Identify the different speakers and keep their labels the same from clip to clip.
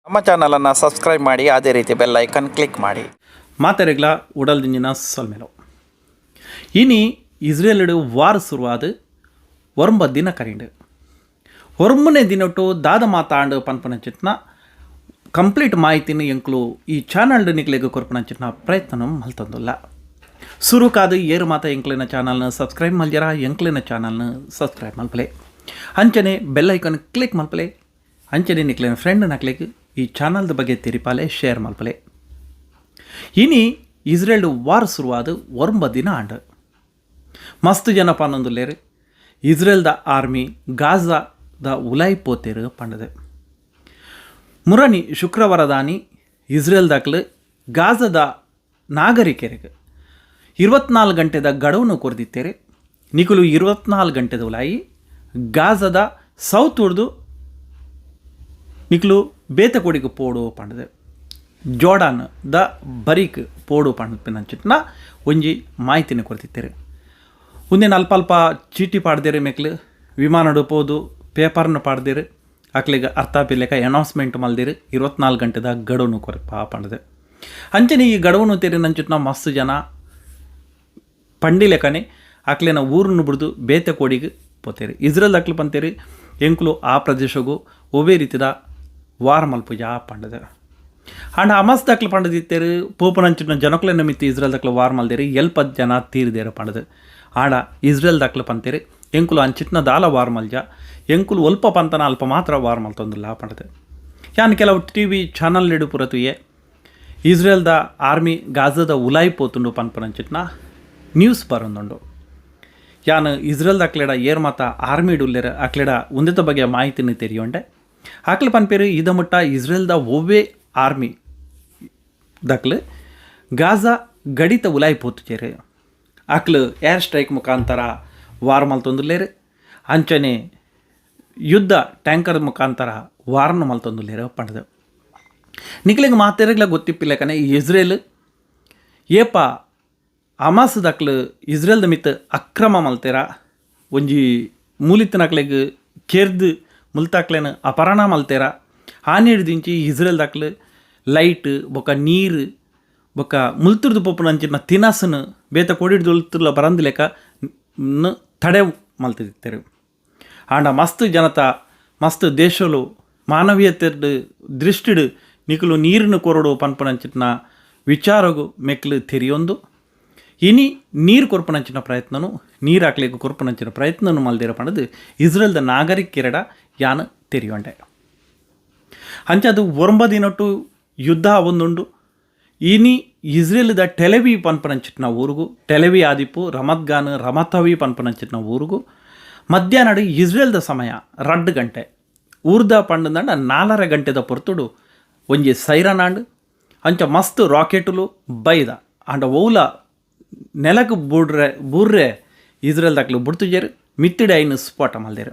Speaker 1: ನಮ್ಮ ಚಾನಲನ್ನು ಸಬ್ಸ್ಕ್ರೈಬ್ ಮಾಡಿ, ಅದೇ ರೀತಿ bell icon click ಮಾಡಿ.
Speaker 2: ಮಾತೆರೆಗ್ಲ ಉಡಲ್ದಿಂಜಿನ ಸೊಲ್ಮೆಲು. ಇನಿ ಇಸ್ರೇಲ್ಡ್ ವಾರ್ ಶುರುವಾದ ಒರ್ಂಬ ದಿನ ಕರಿಂಡು. ಒರ್ಂಬನೇ ದಿನೊಟ್ಟು ದಾದ ಮಾತಾಂಡು ಪನ್ಪನಂಚಿತ್ನ ಕಂಪ್ಲೀಟ್ ಮಾಹಿತಿನ ಎಂಕ್ಲು ಈ ಚಾನಲ್ಡ್ ನಿಕ್ಲೆಗ್ ಕೊರ್ಪನಂಚಿತ್ನ ಪ್ರಯತ್ನ ಮಲ್ತೊಂದುಲ್ಲ. ಸುರುಕಾದ್ ಏರು ಮಾತ ಎಂಕ್ಲೆನ ಚಾನಲ್ನ ಸಬ್ಸ್ಕ್ರೈಬ್ ಮಲ್ಜರ, ಎಂಕ್ಲೆನ ಚಾನಲ್ನ ಸಬ್ಸ್ಕ್ರೈಬ್ ಮಲ್ಪಲೆ, ಅಂಚನೆ bell icon click ಮಲ್ಪಲೆ. ಅಂಚನೆ ನಿಕ್ಲೆನ ಫ್ರೆಂಡ್ ನಕ್ಲೆಗ್ ಈ ಚಾನಲ್ದ ಬಗ್ಗೆ ತೆರಿಪಾಲೆ, ಶೇರ್ ಮಲ್ಪಲೆ. ಇನಿ ಇಸ್ರೇಲ್ ವಾರ್ ಶುರುವಾದ 9 ದಿನ ಆಂಡ್. ಮಸ್ತ್ ಜನ ಪನ್ನೊಂದುಲ್ಲೇರು, ಇಸ್ರೇಲ್ದ ಆರ್ಮಿ ಗಾಜಾದ ಉಲಾಯ್ ಪೋತೇರು ಪಂಡದು. ಮುರಣಿ ಶುಕ್ರವಾರದಾನಿ ಇಸ್ರೇಲ್ ದಾಕ್ಲು ಗಾಜಾದ ನಾಗರಿಕರಿಗೆ 24 ಗಂಟೆದ ಗಡುವನ್ನು ಕೊರ್ದಿತ್ತೇರು. ನಿಕುಲು 24 ಗಂಟೆದ ಉಲಾಯಿ ಗಾಜಾದ ಸೌತ್ ಉರ್ದು ನಿಕುಲು ಬೇತೆ ಕೊಡಿಗೆ ಪೋಡು ಪಂಡದು, ಜೋರ್ಡಾನ್ the ಬರೀಕ್ ಪೋಡು ಪಂಡ್ಪಿನಂಚಿಟ್ನ ಒಂಜಿ ಮಾಹಿತಿನ ಕೊರ್ತಿತ್ತೇರು. ಉಂದೆನ್ ಅಲ್ಪ ಅಲ್ಪ ಚೀಟಿ ಪಾಡ್ದೇರು. ಮೆಕ್ಲು ವಿಮಾನಡು ಪೋದು ಪೇಪರ್ನ ಪಾಡ್ದೇರು. ಅಕ್ಲೆಗ್ ಅರ್ಥ ಪಿಲೆಕ ಅನೌನ್ಸ್ಮೆಂಟ್ ಮಲ್ದಿರು, 24 ಗಂಟೆದ ಗಡುವನ್ನು ಕೊರ್ಪ ಪಂಡದು. ಅಂಚನೆ ಈ ಗಡುವನ್ನು ತೆರಿನಂಚಿಟ್ನ ಮಸ್ತ್ ಜನ ಪಂಡಿಲೆಕನೆ ಅಕ್ಲೆನ ಊರನ್ನು ಬಿಡ್ದು ಬೇತೆ ಕೋಡಿಗೆ ಪೋತೇರು. ಇಸ್ರೇಲ್ ಅಕ್ಲು ಪಂತೇರು, ಎಂಕುಲು ಆ ಪ್ರದೇಶಗು ಒವ್ವೇ ರೀತಿದ ವಾರ ಮಲ್ಪುಜ ಪಂಡದು. ಆಂಡ ಹಮಾಸ್ ದಕ್ಲು ಪಂಡದಿತ್ತೇರು, ಪೋಪನಂಚಿನ ಜನಕುಲೆನ ಮಿತ್ತು ಇಸ್ರೇಲ್ ದಕ್ಲು ವಾರ್ ಮಲ್ದೇರು, ಎಲ್ಪ ಜನ ತೀರ್ದೇರು ಪಂಡದು. ಆಂಡ ಇಸ್ರೇಲ್ ದಕ್ಲು ಪಂತೇರು, ಎಂಕುಲು ಅಂಚಿತ್ನ ದಾಲ ವಾರ್ ಮಲ್ಜ, ಎಂಕುಲು ಒಲ್ಪ ಪಂತನ ಅಲ್ಪ ಮಾತ್ರ ವಾರ್ ಮಲ್ತೊಂದುಲ್ಲ ಪಂಡದು. ಯಾನ್ ಕೆಲವು ಟಿವಿ ಚಾನಲ್ ಇಡು ಪುರತುಯೆ, ಇಸ್ರೇಲ್ದ ಆರ್ಮಿ ಗಾಜಾದ ಉಲಾಯ್ ಪೋತುಂಡು ಪನ್ಪನಂಚಿತ್ನ ನ್ಯೂಸ್ ಬರೊಂದುಂಡು. ಯಾನ್ ಇಸ್ರೇಲ್ ಅಕ್ಲೆಡ ಏರ್ ಮಾತ ಆರ್ಮಿ ಉಲ್ಲೆರ್, ಅಕ್ಲೆಡ ಉಂದೆತ ಬಗ್ಗೆ ಮಾಹಿತಿನ ತೆರಿಯೊಂಡೆ. ಅಕ್ಲೆ ಪನ್ಪೇರು, ಇದ ಮುಟ್ಟ ಇಸ್ರೇಲ್ದ ಒವ್ವೇ ಆರ್ಮಿ ದಕ್ಲು ಗಾಜಾ ಗಡಿತ ಉಲಾಯ್ ಪೋತುಚೇರು. ಅಕ್ಲು ಏರ್ ಸ್ಟ್ರೈಕ್ ಮುಖಾಂತರ ವಾರ್ ಮಲ್ತೊಂದುಲ್ಲೇರು, ಅಂಚನೆ ಯುದ್ಧ ಟ್ಯಾಂಕರ್ ಮುಖಾಂತರ ವಾರ್ನ ಮಲ್ತೊಂದುಲ್ಲೇರು ಪಂಡದು. ನಿಕ್ಲೆಗ್ ಮಾತೆರೆಗ್ಲ ಗೊತ್ತಿಪ್ಪಿಲ್ಲಕನೆ, ಈ ಇಸ್ರೇಲ್ ಏಪ ಹಮಾಸ್ ದಕ್ಲು ಇಸ್ರೇಲ್ದ ಮಿತ್ ಅಕ್ರಮ ಮಲ್ತೇರ, ಒಂಜಿ ಮೂಲಿತ್ತನಕ್ಲೆಗ್ ಕೆರ್ದ್ ಮುಲ್ತಾಕ್ಲೆನ ಅಪಹರಣ ಮಲ್ತೇರ, ಆನಿಡ್ದಿಂಚಿ ಇಸ್ರೇಲ್ ದಕ್ಲು ಲೈಟ್ ಬೊಕ ನೀರು ಬೊಕ ಮುಲ್ತುರ್ದು ಪೋಪುನಂಚಿನ ತಿನಸುನು ಬೇತೆ ಕೊಡಿಡ್ದು ಬರಂದಿಲೆಕ ತಡೆ ಮಲ್ತಿತ್ತೇರು. ಆಂಡ ಮಸ್ತ್ ಜನತ, ಮಸ್ತ್ ದೇಶಲು ಮಾನವೀಯತೆ ದೃಷ್ಟಿಡ್ ನಿಕುಲು ನೀರನ್ನು ಕೊರಡು ಪನ್ಪನಂಚಿನ ವಿಚಾರಗು ಮೆಕ್ಲು ತೆರಿಯೊಂದು ಇನಿ ನೀರು ಕೊರ್ಪನಂಚಿನ ಪ್ರಯತ್ನನು, ನೀರು ಹಾಕ್ಲಿಕ್ಕೆ ಕೊರ್ಪನಂಚಿನ ಪ್ರಯತ್ನನು ಮಲ್ದಿರ ಪಂಡದು ಇಸ್ರೇಲ್ದ ನಾಗರಿಕೆರಡ ಯಾನ್ ತೆರಿಯೊಂಡೆ. ಅಂಚ ಅದು 9 ದಿನೊಟ್ಟು ಯುದ್ಧ ಒಂದುಂಡು. ಇನಿ ಇಸ್ರೇಲ್ದ ಟೆಲೆವಿ ಪನ್ಪನಂಚಿಟ್ನ ಊರುಗು, ಟೆಲೆವಿ ಆದಿಪ್ಪು ರಮತ್ಗಾನ್ ರಮತವಿ ಪನ್ಪನಂಚಿಟ್ನ ಊರುಗು ಮಧ್ಯಾಹ್ನ ಇಸ್ರೇಲ್ದ ಸಮಯ 2 ಗಂಟೆ, ಊರ್ದ ಪಂಡಂದಂಡ 4.5 ಗಂಟೆದ ಪೊರ್ತುಡು ಒಂಜಿ ಸೈರನ್ ಆಂಡ್. ಅಂಚ ಮಸ್ತ್ ರಾಕೆಟುಲು ಬೈದ. ಆಂಡ ಓಲ ನೆಲಕ್ ಬೂಡ್ರೆ ಬೂರ್ರೆ ಇಸ್ರೇಲ್ ದಾಕ್ಲು ಬುಡ್ತುಜೆರ್, ಮಿತ್ತಿಡೆ ಐನ್ ಸ್ಫೋಟ ಮಲ್ದೆರ್.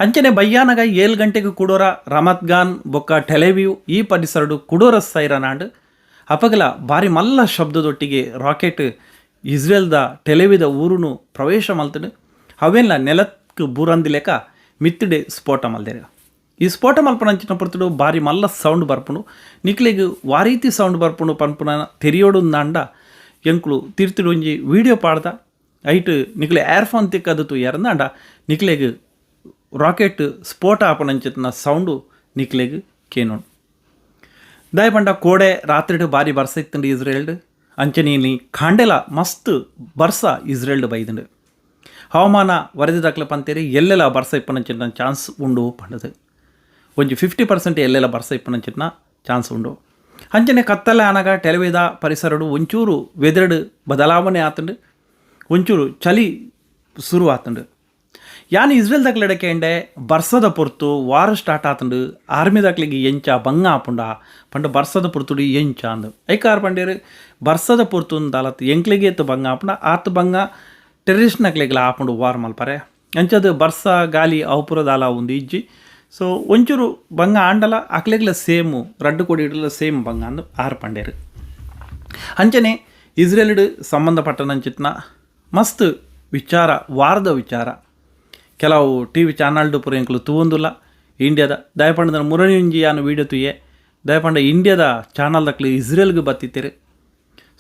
Speaker 2: ಅಂಚನೆ ಬಯ್ಯಾನಗ 7 ಗಂಟೆಗೆ ಕುಡೋರ ರಮತ್ಗಾನ್ ಬೊಕ್ಕ ಟೆಲೆವಿಯು ಈ ಪರಿಸರಡು ಕುಡೋರ ಸೈರನ್ ಆಂಡ್. ಅಪಗಲ ಬಾರಿ ಮಲ್ಲ ಶಬ್ದದೊಟ್ಟಿಗೆ ರಾಕೆಟ್ ಇಸ್ರೇಲ್ದ ಟೆಲೆವಿದ ಊರುನು ಪ್ರವೇಶ ಮಲ್ತಂಡು. ಅವೆಲ್ಲ ನೆಲಕ್ಕೆ ಬೂರಂದಿಲೆಕ ಮಿತ್ತಿಡೆ ಸ್ಫೋಟ ಮಲ್ದೆರ್. ಈ ಸ್ಫೋಟ ಮಲ್ಪನಂಚಿನ ಪೊರ್ತುಡು ಬಾರಿ ಮಲ್ಲ ಸೌಂಡ್ ಬರ್ಪುಂಡು. ನಿಕ್ಲೆಗ್ ವಾರೀತಿ ಸೌಂಡ್ ಬರ್ಪುಂಡು ಪನ್ಪುನ ತೆರಿಯೋಡು ಅಂಡ ಎಂಕುಲು ತಿರ್ತುಡು ಒಂಜಿ ವೀಡಿಯೋ ಪಾಡ್ದ. ಐಟ್ ನಿಕ್ಲೆ ಏರ್ಫೋನ್ ತಿಕ್ಕದು ತೂಯರಂದಾಂಡ ನಿಕ್ಲೆಗ್ ರಾಕೆಟ್ ಸ್ಫೋಟ ಆಪನಂಚಿನ ಸೌಂಡು ನಿಕ್ಲೆಗ್ ಕೇನೋಡು. ದಾಯ ಪಂಡ ಕೋಡೆ ರಾತ್ರಿಡ್ ಬಾರಿ ಬರ್ಸ ಇತ್ತುಂಡು ಇಸ್ರೇಲ್ಡ್. ಅಂಚನೆ ಇಲ್ಲಿ ಖಾಂಡೆಲ ಮಸ್ತ್ ಬರ್ಸ ಇಸ್ರೇಲ್ಡ್ ಬೈದುಂಡು. ಹವಾಮಾನ ವರದಿ ದಾಖಲೆ ಪಂತೇರಿ, ಎಲ್ಲೆಲ್ಲ ಬರ್ಸ ಇಪ್ಪನಂಚಿನ ಚಾನ್ಸ್ ಉಂಡು ಪಂಡದು. ಒಂಜಿ 50% ಎಲ್ಲೆಲ್ಲ ಬರ್ಸ ಇಪ್ಪನಂಚಿನ ಚಾನ್ಸ್ ಉಂಡು. ಅಂಚನೆ ಕತ್ತಲೆ ಆನಗ ಟೆಲವಿದ ಪರಿಸರಡು ಒಂಚೂರು ವೆದರ್ಡ್ ಬದಲಾವಣೆ ಆತಂಡು, ಒಂಚೂರು ಚಳಿ ಶುರು ಆತಂಡು. ಯಾನ್ ಇಸ್ರೇಲ್ ದಾಕ್ಲೆಡ ಬರ್ಸದ ಪೊರ್ತು ವಾರ ಸ್ಟಾರ್ಟ್ ಆತಂಡು, ಆರ್ಮಿ ದಾಕ್ಲೆಗ್ ಎಂಚ ಬಂಗ ಆಪುಂಡ ಪಂಡ, ಬರ್ಸದ ಪೊರ್ತುಡು ಎಂಚ ಅಂದು. ಐಕಾರ್ ಪಂಡೇರು, ಬರ್ಸದ ಪೊರ್ತು ದಾಲತ್ ಎಂಕ್ಲೆಗೆ ಎತ್ತು ಬಂಗ ಆಪುಂಡ, ಆತ್ ಬಂಗ ಟೆರರಿಸ್ಟ್ ನಕ್ಲೆಗ್ಲ ಆಪುಂಡು ವಾರ್ ಮಲ್ಪರೆ. ಅಂಚದು ಬರ್ಸ ಗಾಲಿ ಅವು ದಾಲ ಉಂದು ಇಜ್ಜಿ. ಸೊ ಒಂಚೂರು ಬಂಗ ಆಂಡಲ ಅಕ್ಲೆಗ್ಲ ಸೇಮು, ರಡ್ಡು ಕೊಡಿಡ್ಲ ಸೇಮ್ ಬಂಗ ಅಂದು ಆರ್ ಪಂಡೇರು. ಅಂಚನೆ ಇಸ್ರೇಲ್ಡ್ ಸಂಬಂಧಪಟ್ಟನಂಚಿತ್ನ ಮಸ್ತ್ ವಿಚಾರ, ವಾರದ ವಿಚಾರ ಕೆಲವು ಟಿವಿ ಚಾನಲ್ಡು ಪೂರ ಎಂಕುಲು ತೂವೊಂದುಲ್ಲ ಇಂಡಿಯಾದ. ದಯಪಂಡದ ಮುರಣಿಂಜಿ ಯಾನು ವೀಡಿಯೋ ತುಯ್ಯೆ. ದಾಯೆ ಪಂಡ ಇಂಡಿಯಾದ ಚಾನಲ್ದಕ್ಲು ಇಸ್ರೇಲ್ಗ್ ಬತ್ತಿತ್ತೆರ್.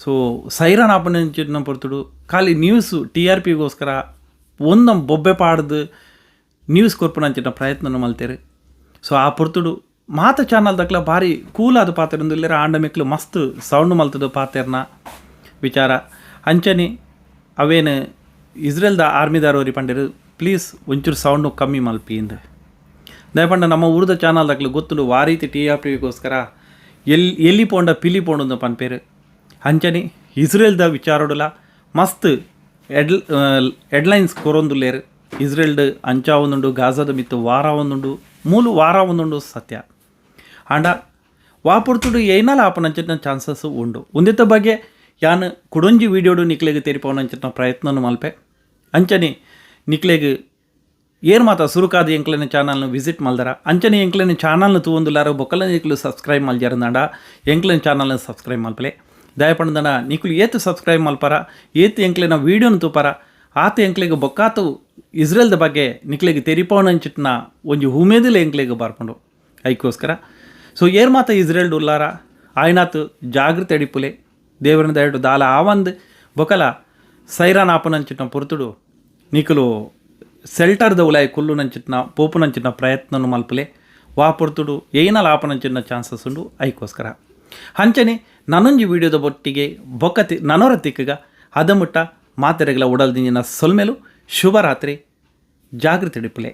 Speaker 2: ಸೊ ಸೈರನ್ ಆಪುನಂಚಿನ ಪೊರ್ತುಡು ಖಾಲಿ ನ್ಯೂಸ್ ಟಿ ಆರ್ ಪಿಗೋಸ್ಕರ ಒಂದಂ ಬೊಬ್ಬೆ ಪಾಡ್ದ್ ನ್ಯೂಸ್ ಕೊರ್ಪುನಂಚಿನ ಪ್ರಯತ್ನನ್ ಮಲ್ತೆರ್. ಸೊ ಆ ಪೊರ್ತುಡು ಮಾತ ಚಾನಲ್ದಕ್ಲ ಬಾರಿ ಕೂಲಾದ್ ಪಾತೆರೊಂದುಲ್ಲೆರ್. ಆಂಡ ಮೆಕ್ಲು ಮಸ್ತ್ ಸೌಂಡ್ ಮಲ್ತ್ದ್ ಪಾತೆರ್ನ ವಿಚಾರ. ಅಂಚನೆ ಅವೇನ್ ಇಸ್ರೇಲ್ದ ಆರ್ಮಿದಾರ್ ಒರಿ ಪಂಡೆರ್, ಪ್ಲೀಸ್ ಒಂಚೂರು ಸೌಂಡ್ ಕಮ್ಮಿ ಮಲ್ಪಿ ಇಂದ್. ದಾಯೆ ಪಂಡ ನಮ್ಮ ಊರುದ ಚಾನಲ್ದಕ್ಲು ಗೊತ್ತುಂಡು, ವಾ ರೀತಿ ಟಿ ಆರ್ ಪಿಗೋಸ್ಕರ ಎಲ್ಲಿ ಎಲ್ಲಿ ಪೋಂಡ ಪಿಲಿ ಪೋಂಡು ಪನ್ಪೆರ್. ಅಂಚನೆ ಇಸ್ರೇಲ್ದ ವಿಚಾರೊಡುಲ ಮಸ್ತ್ ಹೆಡ್ಲೈನ್ಸ್ ಕೊರೊಂದುಲ್ಲೆರ್. ಇಸ್ರೇಲ್ಡ್ ಅಂಚಾವೊಂದುಂಡು, ಗಾಜಾದ ಮಿತ್ತ್ ವಾರ ಆವೊಂದುಂಡು, ಮೂಲು ವಾರ ಆವೊಂದುಂಡು ಸತ್ಯ. ಆಂಡ ವಾ ಪೊರ್ತುಡು ಏನಾಲ ಆಪುನಂಚಿನ ಚಾನ್ಸಸ್ ಉಂಡು. ಉಂದೆತ ಬಗ್ಗೆ ಯಾನ್ ಕುಡೊಂಜಿ ವೀಡಿಯೋಡು ನಿಕ್ಲೆಗ್ ತೆರಿಪಾವುನಂಚಿನ ಪ್ರಯತ್ನನು ಮಲ್ಪೆ. ಅಂಚನೆ ನಿಕ್ಲೆಗ್ ಏರ್ ಮಾತ ಸುರುಕಾದ್ ಎಂಕ್ಲೆನ ಚಾನಲ್ನ ವಿಸಿಟ್ ಮಲ್ದರ, ಅಂಚನೆ ಎಂಕ್ಲೆನ ಚಾನಲ್ನ ತೂವೊಂದುಲ್ಲಾರ, ಬೊಕ್ಕಲ ನಿಕ್ಲು ಸಬ್ಸ್ಕ್ರೈಬ್ ಮಲ್ಜರಂದಾಂಡ ಎಂಕ್ಲೆನ ಚಾನಲ್ನ ಸಬ್ಸ್ಕ್ರೈಬ್ ಮಲ್ಪಲೆ. ದಯ ಪಂಡನ ನಿಕ್ಲು ಏತ್ ಸಬ್ಸ್ಕ್ರೈಬ್ ಮಲ್ಪರ, ಏತ್ ಎಂಕ್ಲೆನ ವೀಡಿಯೋನ ತೂಪರ, ಆತ ಎಂಕ್ಲೆಗ್ ಬೊಕ್ಕಾತು ಇಸ್ರೇಲ್ದ ಬಗ್ಗೆ ನಿಕ್ಲೆಗ್ ತೆರಿಪಾವುನಂಚಿಟ್ನ ಒಂಜಿ ಉಮೇದಿಲ್ ಎಂಕ್ಲೆಗ್ ಬರ್ಪುಂಡು. ಐಕೋಸ್ಕರ ಸೊ ಏರ್ ಮಾತ ಇಸ್ರೇಲ್ಡ್ ಉಲ್ಲಾರ, ಆಯ್ನಾತ್ ಜಾಗೃತೆ ಅಡಿಪುಲೆ. ದೇವರನ ದಯಡು ದಾಲ ಆವಂದ್. ಬೊಕಲ ಸೈರಾನ್ ಆಪುನಂಚಿಟ್ನ ಪೊರ್ತುಡು ನಿಕುಲು ಸೆಲ್ಟರ್ದ ಉಲಾಯಿ ಕುಲ್ಲುನಂಚಿಟ್ನ ಪೋಪುನಂಚಿನ ಪ್ರಯತ್ನನು ಮಲ್ಪಲೆ. ವಾ ಪೊರ್ತುಡು ಏನಾಲ ಆಪುನಂಚಿನ ಚಾನ್ಸಸ್ ಉಂಡು. ಐಕೋಸ್ಕರ ಅಂಚನೆ ನನೊಂಜಿ ವೀಡಿಯೋದ ಒಟ್ಟಿಗೆ ಬೊಕ್ಕತಿ ನನೊರ ತಿಕ್ಕಗ. ಅದಮುಟ್ಟ ಮಾತೆರೆಗ್ಲ ಉಡಲ್ ದಿಂಜಿನ ಸೊಲ್ಮೆಲು. ಶುಭರಾತ್ರಿ, ಜಾಗೃತಿ ಇಡಿಪುಲೆ.